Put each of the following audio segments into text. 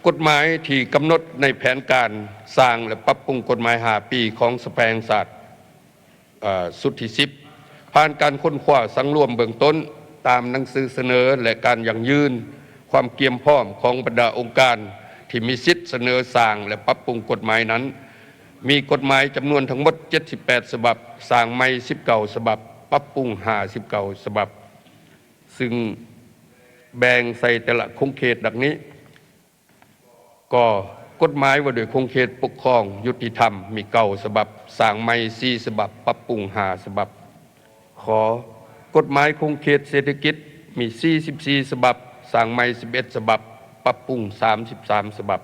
ກົດໝາຍທີ່ກຳນົດໃນແຜນການສ້າງ ແລະ ປັບປຸງກົດໝາຍຫ້າປີຂອງສະພາແຫ່ງຊາດ ເອີ ຊຸດທີສິບ ຜ່ານການຄົ້ນຄວ້າສັງລວມເບື້ອງຕົ້ນ ຕາມໜັງສືສະເໜີ ແລະ ການຢັ້ງຢືນຄວາມກຽມພ້ອມຂອງບັນດາອົງການທີ່ມີສິດສະເໜີສ້າງ ແລະ ປັບປຸງກົດໝາຍນັ້ນ ມີກົດໝາຍຈຳນວນທັງໝົດເຈັດສິບແປດສະບັບ, ສ້າງໃໝ່ສິບເກົ້າສະບັບ, ປັບປຸງຫ້າສິບເກົ້າສະບັບ. ຊຶ່ງແບ່ງໃສ່ແຕ່ລະຂົງເຂດດັ່ງນີ້: ກ. ກົດໝາຍວ່າດ້ວຍຂົງເຂດປົກຄອງຍຸຕິທຳ ມີເກົ້າສະບັບ, ສ້າງໃໝ່ສີ່ສະບັບ, ປັບປຸງຫ້າສະບັບ. ຂ. ກົດໝາຍຂົງເຂດເສດຖະກິດ ມີສີ່ສິບສີ່ສະບັບ, ສ້າງໃໝ່ສິບເອັດສະບັບ, ປັບປຸງສາມສິບສາມສະບັບ.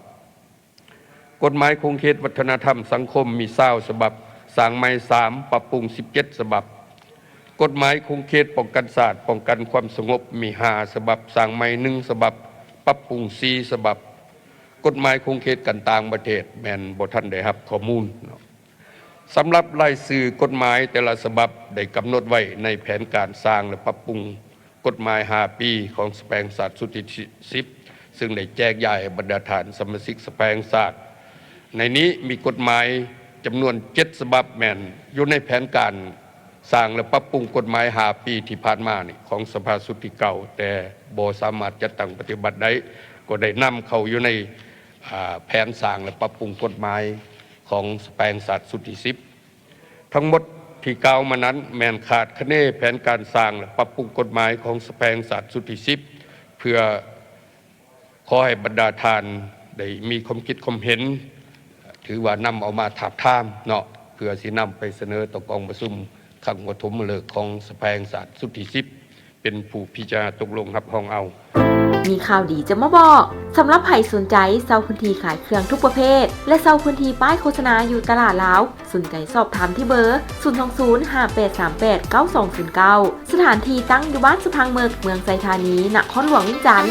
ກົດໝາຍຂົງເຂດວັດທະນະທຳສັງຄົມ ມີຊາວສະບັບ, ສ້າງໃໝ່ສາມ, ປັບປຸງສິບເຈັດສະບັບ. ກົດໝາຍຂົງເຂດປ້ອງກັນຊາດ, ປ້ອງກັນຄວາມສະຫງົບ ມີຫ້າສະບັບ, ສ້າງໃໝ່ໜຶ່ງສະບັບ, ປັບປຸງສີ່ສະບັບ. ກົດໝາຍຂົງເຂດການຕ່າງປະເທດ ແມ່ນບໍ່ທັນໄດ້ຮັບຂໍ້ມູນເນາະ. ສຳລັບລາຍຊື່ກົດໝາຍແຕ່ລະສະບັບ ໄດ້ກຳນົດໄວ້ໃນແຜນການສ້າງ ແລະ ປັບປຸງ ກົດໝາຍຫ້າປີຂອງສະພາແຫ່ງຊາດຊຸດທີສິບ ຊຶ່ງໄດ້ແຈກຢາຍໃຫ້ບັນດາທ່ານສະມາຊິກສະພາແຫ່ງຊາດ. ໃນນີ້ມີກົດໝາຍຈຳນວນເຈັດສະບັບ ແມ່ນຢູ່ໃນແຜນການສ້າງ ແລະ ປັບປຸງກົດໝາຍຫ້າປີທີ່ຜ່ານມານີ້ຂອງສະພາຊຸດທີເກົ້າ ແຕ່ບໍ່ສາມາດຈັດຕັ້ງປະຕິບັດໄດ້ ກໍໄດ້ນຳເຂົ້າຢູ່ໃນ ອາ ແຜນສ້າງ ແລະ ປັບປຸງກົດໝາຍຂອງສະພາແຫ່ງຊາດຊຸດທີສິບ. ທັງໝົດທີ່ກ່າວມານັ້ນ ແມ່ນຄາດຄະເນແຜນການສ້າງ ແລະ ປັບປຸງກົດໝາຍຂອງສະພາແຫ່ງຊາດຊຸດທີສິບ ເພື່ອຂໍໃຫ້ບັນດາທ່ານໄດ້ມີຄວາມຄິດຄວາມເຫັນ ຖືວ່ານຳເອົາມາທາບທາມເນາະ ເພື່ອຊິນຳໄປສະເໜີຕໍ່ກອງປະຊຸມຄັ້ງປະຖົມມະເລີກຂອງສະພາແຫ່ງຊາດຊຸດທີສິບ ເປັນຜູ້ພິຈາລະນາຕົກລົງຮັບຮອງເອົາ. ມີຂ່າວດີຈະມາບອກ. ສຳລັບໃຜສົນໃຈເຊົ່າພື້ນທີ່ຂາຍເຄື່ອງທຸກປະເພດ ແລະ ເຊົ່າພື້ນທີ່ປ້າຍໂຄສະນາຢູ່ຕະຫຼາດລາວ, ສົນໃຈສອບຖາມທີ່ເບີ ສູນສອງສູນ ຫ້າແປດສາມແປດ ເກົ້າສອງສູນເກົ້າ. ສະຖານທີ່ຕັ້ງຢູ່ບ້ານສະພັງເມິກ, ເມືອງໄຊທານີ, ນະຄອນຫຼວງວຽງຈັນ.